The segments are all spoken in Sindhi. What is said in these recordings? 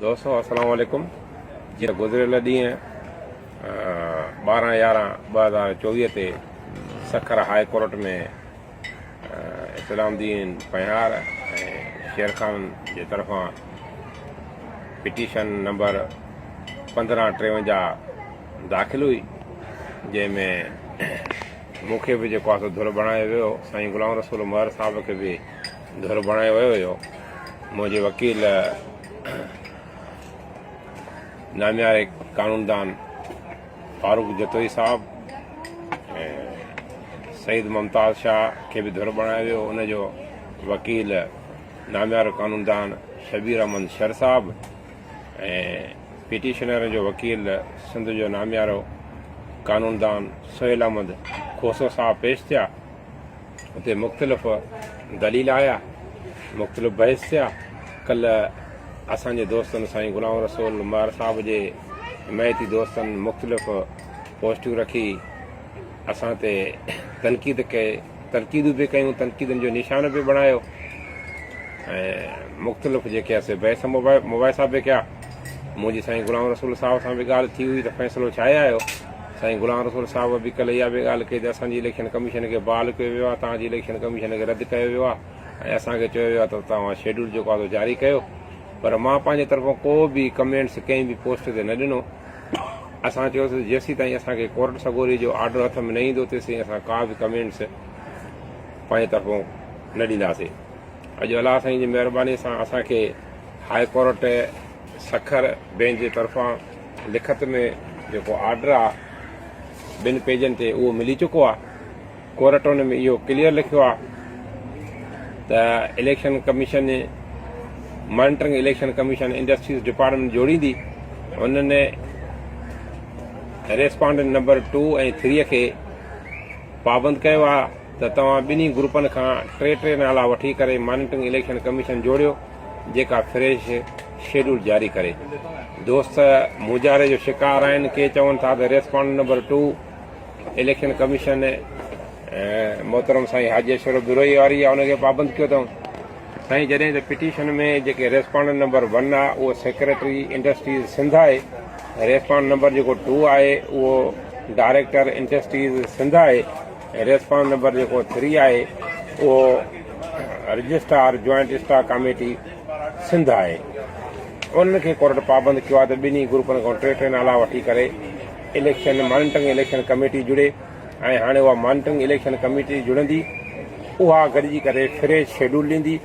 دوستو السلام عليڪم جي گذريل ڏينهن 12 11 2024 تي سکر هاء ڪورٽ ۾ اسلام الدين پنهيار ۽ شير خان جي طرفان پٽيشن نمبر 1553 داخل هئي، جنهن ۾ مون کي به جيڪو آهي سو ڌر بڻايو ويو، سائين غلام رسول مهر صاحب کي به ڌر بڻايو ويو هيو. منهنجي وڪيل نامياري قانوندان فاروق جتوئي صاحب ۽ سيد ممتاز شاهه کي به ڌر بڻايو ويو، ان جو وڪيل ناميارو قانوندان شبير احمد شر صاحب ۽ پٽيشنر جو وڪيل سنڌ جو ناميارو قانوندان سهيل احمد کوسو صاحب پيش ٿيا. اتي مختلف دليل آيا، مختلف بحث ٿيا. ڪلهه اسان جي دوستن سائين غلام رسول مهر صاحب جي حمايتي دوستن مختلف پوسٽون رکي اسان تي تنقيد ڪئي، تنقيدون به ڪيون، تنقيدن جو نشانو به بڻايو ۽ مختلف جيڪي اسي بحث مباحثا به ڪيا. منهنجي سائين غلام رسول صاحب سان به ڳالهه ٿي هئي ته فيصلو ڇا آيو. سائين غلام رسول صاحب به ڪلهه اها به ڳالهه ڪئي ته اسان جي اليڪشن ڪميشن کي بحال ڪيو ويو آهي، توهان جي اليڪشن ڪميشن کي رد ڪيو ويو آهي ۽ اسان کي چيو ويو آهي ته توهان شيڊول جيڪو آهي سو جاري ڪيو پر مان پنهنجي طرفان ڪو به ڪمينٽس ڪنهن به پوسٽ تي نه ڏنو. اسان چيو ته جيسيتائين اسان کي ڪورٽ سڳوري جو آرڊر هٿ ۾ نه ايندو تيسين اسان ڪا به ڪمينٽس پنهنجي طرفان نه ڏينداسين. اڄ الله سائين جي مهرباني سان اسان کي هاء ڪورٽ سکر بينچ جي طرفان لکت ۾ جيڪو آرڊر آ ٻن پيجن تي اهو ملي چڪو آ. ڪورٽ ان ۾ اهو ڪليئر لکيو آ ته election commission monitoring election commission industries department جوڙيندي. انهن ريسپانڊنٽ نمبر 2 ۽ 3 کي پابند ڪيو آ ته توهان ٻنهي گروپن کان ٽي ٽي نالا وٺي ڪري مانيٽرنگ اليڪشن ڪميشن جوڙيو. جيڪا فريش شيڊول جاري ڪري. دوست مونجهاري جو شڪار آهن، ڪي چون ٿا ته respond number two election commission محترم سائين حاجي اشرف بروهي واري آهي ان کي پابند ڪيو اٿئون. سائين جڏهن ته پٽيشن ۾ جيڪي ريسپانڊ نمبر ون آهي اهو سيڪريٽري انڊسٽريز سنڌ آهي، ريسپانڊ نمبر جيڪو ٽو آهي اهو ڊائريڪٽر انڊسٽريز سنڌ آهي ۽ ريسپانڊ نمبر جيڪو ٿري آهي اهو registrar joint stock committee Sindh آهي. انهن کي ڪورٽ پابند ڪيو آهي ته ٻنهي گروپن کان ٽي ٽي نالا وٺي ڪري اليڪشن مانيٽرنگ اليڪشن ڪميٽي جڙي ۽ هاڻي اها مانيٽرنگ اليڪشن ڪميٽي جڙندي اها گڏجي ڪري فريش شيڊول ڏيندي.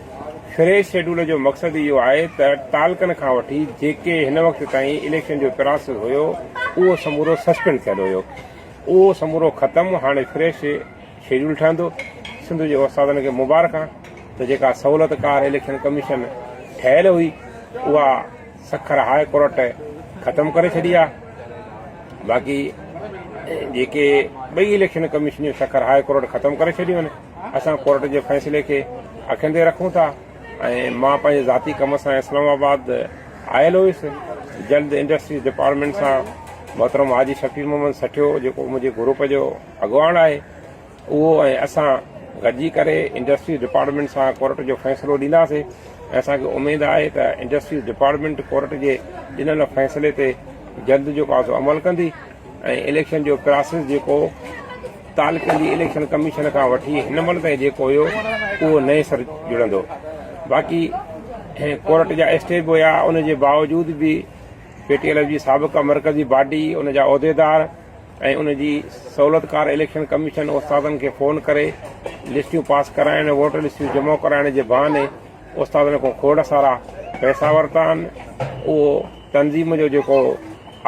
فريش شيڊول جو مقصد اهو آهي ته تعلقن کان وٺي جيڪي هن وقت تائين اليڪشن جو پراسيس هيو اهو سمورو سسپينڊ ٿيل هيو اهو سمورو ختم هاڻي فريش شيڊول ٺهندو، سنڌ جي استادن کي مبارڪان ته جيڪا سهولت ڪار اليڪشن ڪميشن ٺهيل هئي اها سکر هاء ڪورٽ ختم ڪري ڇڏي آهي، باقي جيڪي ٻئي اليڪشن ڪميشنيون سکر هاء ڪورٽ ختم ڪري ڇڏيون آهن، اسان ڪورٽ جي فيصلي کي اکين تي رکون ٿا ۽ مان پنهنجي ذاتي ڪم سان اسلام آباد آيل هيس، جلد انڊسٽريز ڊپارٽمينٽ سان محترم حاجي شفيع محمد سٺيو جيڪو منهنجي گروپ جو اڳواڻ آهي اهو ۽ اسان گڏجي ڪري انڊسٽريز ڊپارٽمينٽ سان ڪورٽ جو فيصلو ڏينداسين ۽ اسان کي اميد آهي ته انڊسٽريز ڊپارٽمينٽ ڪورٽ جي ڏنل فيصلي تي جلد جيڪو آهي سو عمل ڪندي ۽ اليڪشن جو پراسيس جيڪو تعلقن جي اليڪشن ڪميشن کان وٺي هن مهل تائين جيڪو هيو اهو نئين سر جڙندو. باقي ڪورٽ جا اسٽي به هيا ان جي باوجود به پي ٽي ايل ايف جي سابقه مرڪزي باڊي ان جا عهديدار ۽ ان جي سهولتڪار اليڪشن ڪميشن استادن کي فون ڪري لسٽيون پاس ڪرائڻ ووٽر لسٽيون جمع ڪرائڻ جي بهاني استادن کان کوڙ سارا پئسا ورتا آهن. اهو تنظيم جو جيڪو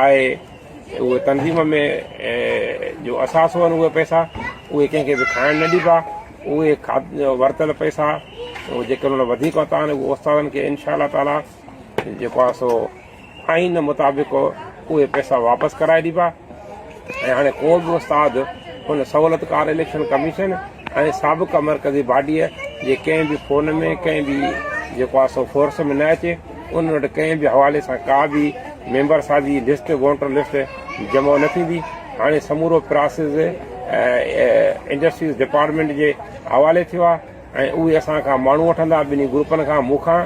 آهي اهي تنظيم ۾ جو اثاثو آهن اهي پئسا اهي ڪنهن کي به کائڻ نه ڏبا. اهي ورتل پئسا جيڪي انهن وڌيڪ ورتا آهن اهي استادن کي انشاء الله تعاليٰ جيڪو آهي سو آئين مطابق اهي پئسا واپس ڪرائي ڏبا ۽ هاڻي ڪو به استاد ان سهولتڪار اليڪشن ڪميشن ۽ سابقه مرڪزي باڊيء جي ڪنهن به فون ۾ ڪنهن به جيڪو آهي سو فورس ۾ نه اچي ان وٽ ڪنهن به حوالي سان ڪا به ميمبر سازي لسٽ ووٽر لسٽ جمع نه ٿيندي. هاڻي سمورو پراسيس انڊسٽريز ڊپارٽمينٽ جي حوالي ٿيو آهي ۽ اهي اسان کان ماڻهو وٺندا ٻنهي گروپن کان مون کان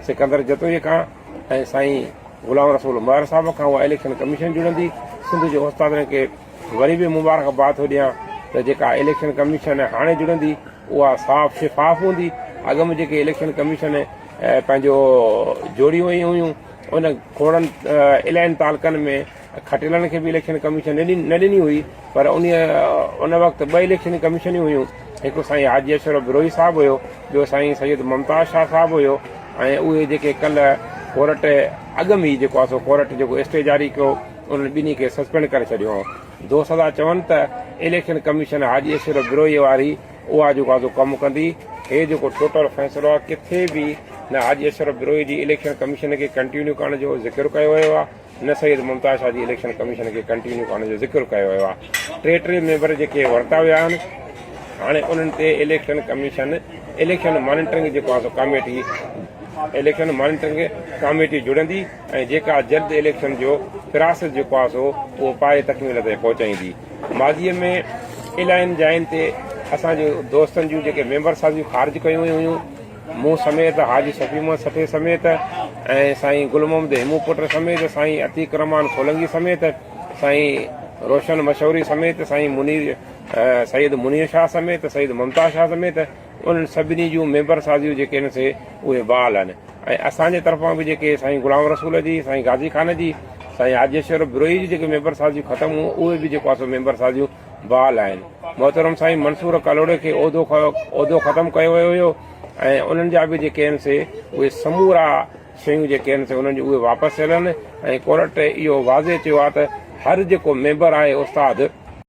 سڪندر جتوئي کان ۽ سائين غلام رسول مهر صاحب کان اها اليڪشن ڪميشن جڙندي. سنڌ جي استادن کي وري به مبارڪباد ٿو ڏيان ته جيڪا اليڪشن ڪميشن هاڻي جڙندي اها صاف شفاف هوندي. اڳ ۾ جيڪي اليڪشن ڪميشن پنهنجو جوڙيون ويون هيون ان کوڙن الائن تعلقن ۾ کٽيلن کي به اليڪشن ڪميشن نه ڏني هئي پر ان وقت ٻه اليڪشن ڪميشنيون هيون هڪ سائين حاجي اشرف بروهي صاحب هيو ٻيو سائين سيد ممتاز شاهه صاحب هيو ۽ اهي جيڪي ڪلهه ڪورٽ اڳ ۾ ئي جيڪو آهي سو ڪورٽ جيڪو اسٽي جاري ڪيو انهن ٻنهي کي سسپينڊ ڪري ڇڏيو هو دوست ٿا چون ته اليڪشن ڪميشن حاجي اشرف بروهي واري اها جيڪو آهي سو ڪم ڪندي هي جيڪو ٽوٽل فيصلو آهي ڪٿي به نه حاجي اشرف بروهي جي اليڪشن ڪميشن کي ڪنٽينيو ڪرڻ جو ذڪر ڪيو ويو آهي نه سيد ممتاز شاهه جي اليڪشن ڪميشن کي ڪنٽينيو ڪرڻ جو ذڪر ڪيو ويو آهي. ٽي ٽي ميمبر جيڪي ورتا ويا آهن هاڻي انهن تي اليڪشن ڪميشن اليڪشن مانيٽرنگ جيڪو آهي سو ڪاميٽي اليڪشن مانيٽرنگ ڪاميٽي جڙندي ۽ جيڪا جلد اليڪشن جو پراسس جيڪو آهي سو اهو پائي تڪميل تائين پهچائيندي. ماضي ۾ الائين جاين تي اسان جي دوستن جون جيڪي ميمبر سازيون خارج ڪيون ويون هيون مون سميت حاجي شفيع محمد سٺي سميت ۽ سائين گل محمد هيمون پٽ سميت سائين عتيق الرحمان سولنگي سميت سائين روشن مشوري سميت سائين منير سيد منير شاهه سميت سيد ممتاز شاهه سميت انهن سڀني جون ميمبر سازيون جيڪي آهن سي اهي بحال آهن ۽ اسان جي طرفان به جيڪي سائين غلام رسول جي سائين غازي خان جي سائين حاجي اشرف بروهي جي جيڪي ميمبر سازيون ختم هيون اهي به جيڪو آهي سو ميمبر سازيون بحال آهن. محترم سائين منصور ڪلهوڙي کي عهدو ختم ڪيو ويو هيو ۽ انهن جا به جيڪي آهن سي اهي سمورا شيون جيڪي آهن سي انهن جون اهي واپس ٿيل آهن ۽ ڪورٽ اهو واضح چيو آهي ته هر جيڪو ميمبر آهي استاد.